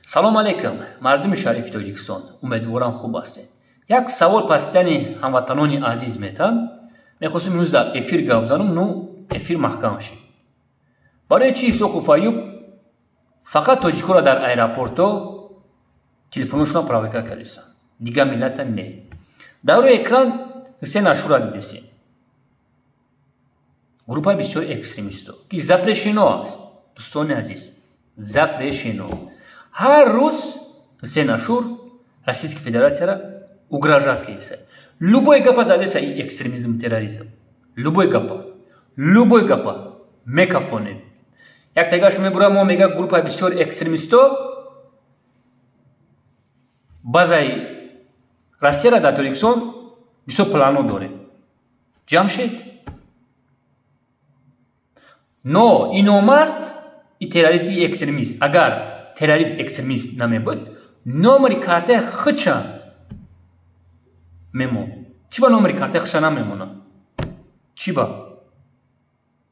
Салом алейкум, мардуми шарифи Тоҷикистон. Умедворам, хуб ҳастед. Як савол пасияни ҳамватанони азиз метам. Мехостем имрӯз дар эфир гап занам, ну эфир маҳкам шид. Барои чи Исоқов Аюб фақат тоҷикоро дар аэропорто телефоношона проверка кардисан, дигар миллата не? Дар рӯи экран Ҳусен Ашура дидесем. Группаи бисёри экстремисто, ки запрещено аст, дӯстони азиз, запрещено. Ҳар рӯз Ҳусен Ашур Российской Федерацияра угрожать кеса. Любой гапа задеса, и экстремизм, терроризм. Любой гапа. Любой гапа. Мекафонем. Як тагаш мебура, мо мега, группаи бисёри экстремисто базаи Россияра дар Тоҷикистон бисёр плано дорем. Ҷамшед. Но и номард, и террорист, и экстремист. Агар террорист, экстремист намебуд, номери картаи хича мемон. Чӣ ба номери картаи хича намемонад? Чӣ ба?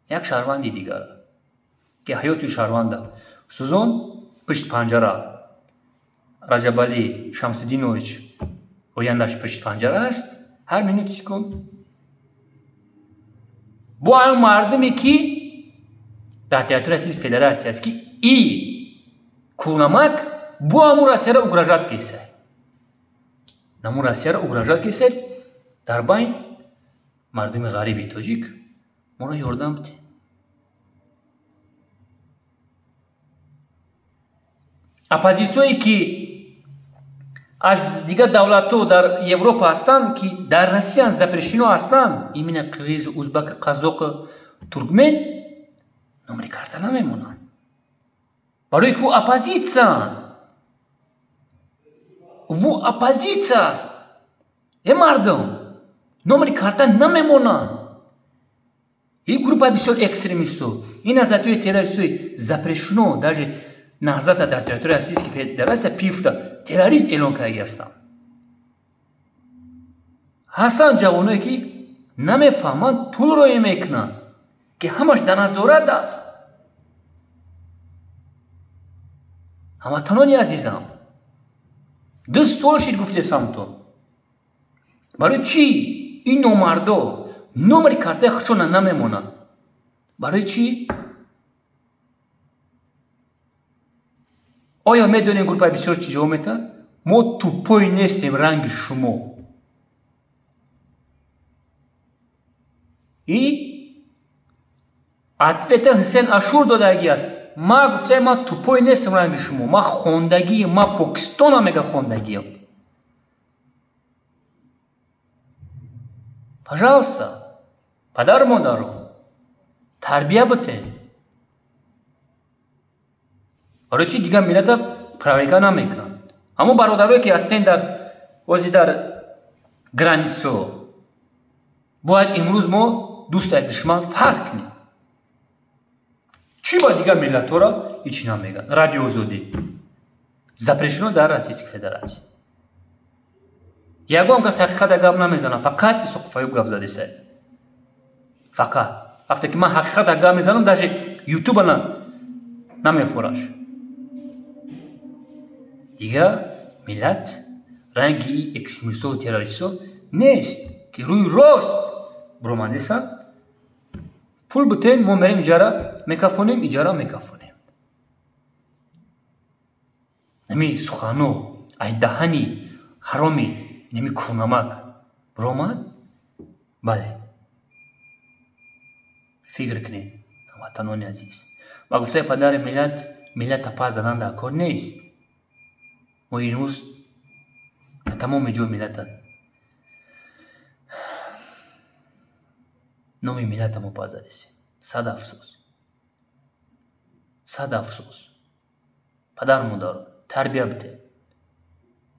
Як шаҳрванди дигара, ки ҳаёти шаҳрванда сӯзон пишт панҷара, Раҷабалӣ Шамсуддинович ояндаш пишт панҷара аст, ҳар минут секунд. Бо ҳамин мардуме, ки дар территорияи Российской Федерация аст, ки и кӯрнамак бо ҳамун Россияро угрожать кесад. Намун Россияро угрожать кесад, дар байн мардуми ғариби тоҷик моро ёрдам бидед. Оппозитсияе, ки аз дигар давлатҳо дар Европа ҳастанд, ки дар Россия запрещено ҳастанд, именно қирғиз, узбак, қазоқ, туркмен, номери карта намемонанд. Барои ки ӯ оппозитсияанд. Ӯ оппозитсия аст. Э мардум, номери карта намемонанд. Ин группа бисёр экстремисту, ин наҳзатҳои террористҳои запрещено, даже наҳзата дар территорияи Российской Федерация пифта террорист эълон кардаги ҳастанд. Ҳастанд ҷавоное, ки намефаҳманд, пул роя мекунанд, ки ҳамаш дар назорат аст. Ҳамватанони азизам, 2 сол шид гуфтесамтон. Барои чӣ ин номардо номери картаи худшона намемонад? Барои чӣ? Оё медонем, группаи бисёр чӣ ҷавоб метаҳад? Мо тупой нестем ранги шумо. И ответа Ҳусен Ашур додагӣ аст. Ма гуфтаем, ман тупой нестам ранги шумо, ман хондагием, ман Покистона мега хондагием. Пожалуйста, падару модаро, тарбия бутен. Барои чӣ дигар миллата проверка намекунанд? Аммо бародарое, ки ҳастен дар ози дар границо, бояд имрӯз мо дӯст аз душман фарқ кунем. Чӣ ба дигар миллатҳоро ҳеч намегӯянд? Радио Озодӣ запрещено дар Российской Федерация. Ягон кас ҳақиқата гап намезанад, фақат Исоқов Аюб гап задеса. Фақат вақте ки ман ҳақиқата гап мезанам, даже Ютуба намефураш. Дигар миллат ранги экстремистову террористо нест, ки рӯи рост буромандесан. Пул бутен, мо мерем, иҷара мекафонем, иҷара мекафонем. Нами сухано ай даҳани ҳароми нами кӯрнамак буромад. Бале, фикр кунед, ҳамватанони азиз. Ба гуфтаи падари миллат, миллата пас задан дар кор нест. Мо имрӯз дар тамоми ҷой миллата, номи миллата мо пас задесем. Сад афсӯс, сад афсӯс. Падару модаро, тарбия бидед.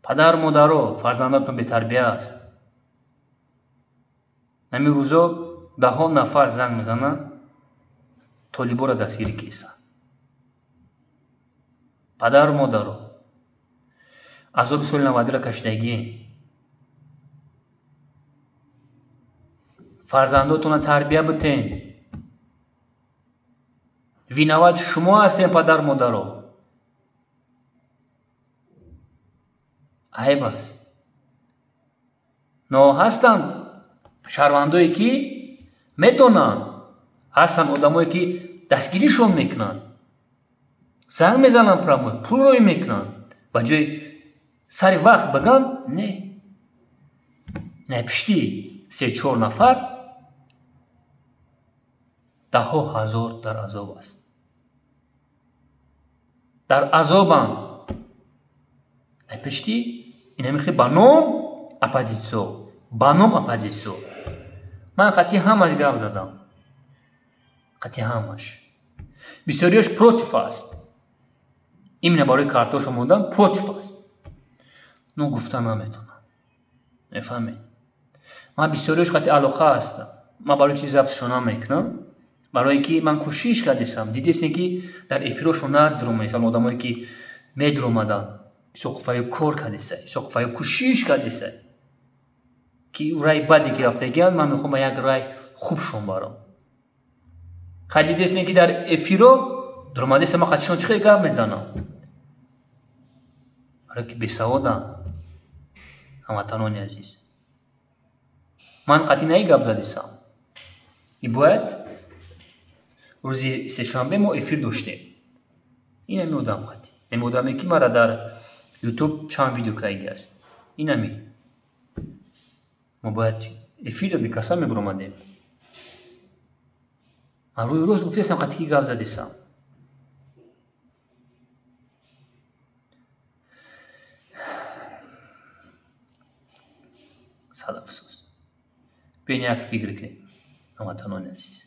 Падару модаро, фарзандатон бетарбия аст. Ҳамин рӯзо даҳон нафар занг мезананд, толиборо дастгирӣ кесанд. Падару модаро, азоби соли навадиро кашидагием. Фарзандотонро тарбия битен. Виноват шумо ҳастем, падару модаро. Айб аст. Но ҳастанд шаҳрвандое, ки медонанд, ҳастанд одамое, ки дастгиришон мекунанд, занг мезананд прямой, пул рӯй мекунанд. Ба ҷои сари вақт биган, не, не, пишти се-чор нафар даҳҳо ҳазор дар азоб аст, дар азобанд. Пишти инамихи ба ном оппозитсиё, ба ном оппозитсиё. Ман қати ҳамаш гап задам, қати ҳамаш. Бисёриёш против аст, именно барои картоша мондан против аст, но гуфта наметонам, мефаҳмед. Ман бисёриёш қати алоқа ҳастам. Ман барои чи записшо намекунам? Барое ки ман кӯшиш кардесам, дидесем, ки дар эфирошо надурумесам. Одамое, ки медуромаданд, Исоқфаю кор кардеса, Исоқфаю кӯшиш кардеса, ки рай баде ки рафтагианд, ман мехоҳам ба як рай хубшон барам. Хай, дидесем, ки дар эфиро дуромадеса, ман қатишон чӣ хел гап мезанам? Барое ки бесаводанд. Ҳамватанони азиз, ман қатъи наи гап задесам. И бояд рӯзи сешанбе мо эфир доштем. Инами одам қатъи, ами одаме, ки мара дар Ютуб чанд видео кайги аст, инами мо бояд эфир дикаса мебуромадем. Ман рӯи рост гуфтесам, қатъи ки гап задесам. Сад афсӯс. Биён, як фикр кунем, ҳамватанони азиз.